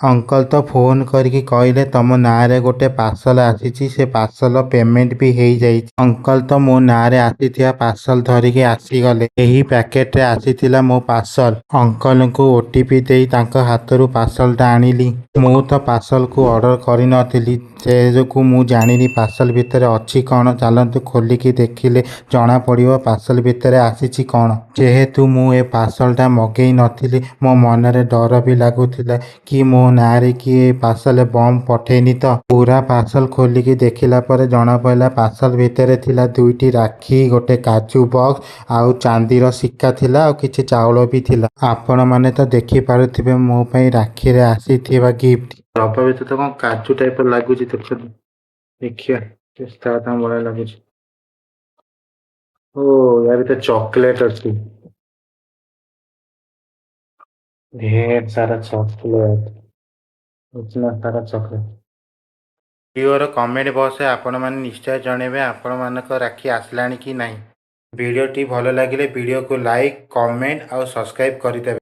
Uncle ତ phone କରିକି କହିଲେ, ତମ ନାଁରେ ଗୋଟେ ପାର୍ସଲ ଆସିଛି, ସେ ପାର୍ସଲ ପେମେଣ୍ଟ ବି ହେଇଯାଇଛି। ଅଙ୍କଲ ତ ମୋ ନାଁରେ ଆସିଥିବା ପାର୍ସଲ ଧରିକି ଆସିଗଲେ। ଏହି ପ୍ୟାକେଟରେ ଆସିଥିଲା ମୋ ପାର୍ସଲ। ଅଙ୍କଲଙ୍କୁ ଓଟିପି ଦେଇ ତାଙ୍କ ହାତରୁ ପାର୍ସଲଟା ଆଣିଲି। ମୁଁ ତ ପାର୍ସଲକୁ ଅର୍ଡର କରିନଥିଲି, ସେ ଯୋଗୁଁ ମୁଁ ଜାଣିନି ପାର୍ସଲ ଭିତରେ ଅଛି କଣ। ଚାଲନ୍ତୁ, ଖୋଲିକି ଦେଖିଲେ ଜଣା ପଡିବ ପାର୍ସଲ ଭିତରେ ଆସିଛି କଣ। ଯେହେତୁ ମୁଁ ଏ ପାର୍ସଲଟା ମଗେଇ ନଥିଲି, ମୋ ମନରେ ଡର ବି ଲାଗୁଥିଲା କି ମୋ ନାଁରେ କିଏ ଏ ପାର୍ସଲରେ ବମ୍ ପଠେଇନି ତ। ପୁରା ପାର୍ସଲ ଖୋଲିକି ଦେଖିଲା ପରେ ଜଣା ପଡ଼ିଲା, ପାର୍ସଲ ଭିତରେ ଥିଲା ଦୁଇଟି ରାକ୍ଷୀ, ଗୋଟେ କାଜୁ ବକ୍ସ ଆଉ ଚାନ୍ଦିର ସିକ୍କା ଥିଲା ଆଉ କିଛି ଚାଉଳ ବି ଥିଲା। ଆପଣ ମାନେ ତ ଦେଖିପାରୁଥିବେ ମୋ ପାଇଁ ରାକ୍ଷୀରେ ଆସିଥିବା ଗିଫ୍ଟ। ଡବା ଭିତରେ ତ କଣ କାଜୁ ଟାଇପ ର ଲାଗୁଛି। ଦେଖନ୍ତୁ, ଦେଖିବା ଚେଷ୍ଟା ବଢିଆ ଲାଗୁଛି। ଓ, ୟା ଭିତରେ ଚକୋଲେଟ ଅଛି। ଢେର ସାରା ଚକୋଲେଟ, ଇତନା ସାରା ଚକୋଲେଟ। ଭିଡ଼ିଓର କମେଣ୍ଟ ବକ୍ସରେ ଆପଣମାନେ ନିଶ୍ଚୟ ଜଣେଇବେ, ଆପଣମାନଙ୍କ ରାକ୍ଷୀ ଆସିଲାଣି କି ନାହିଁ। ଭିଡ଼ିଓଟି ଭଲ ଲାଗିଲେ ଭିଡ଼ିଓକୁ ଲାଇକ୍, କମେଣ୍ଟ ଆଉ ସବସ୍କ୍ରାଇବ କରିଦେବେ।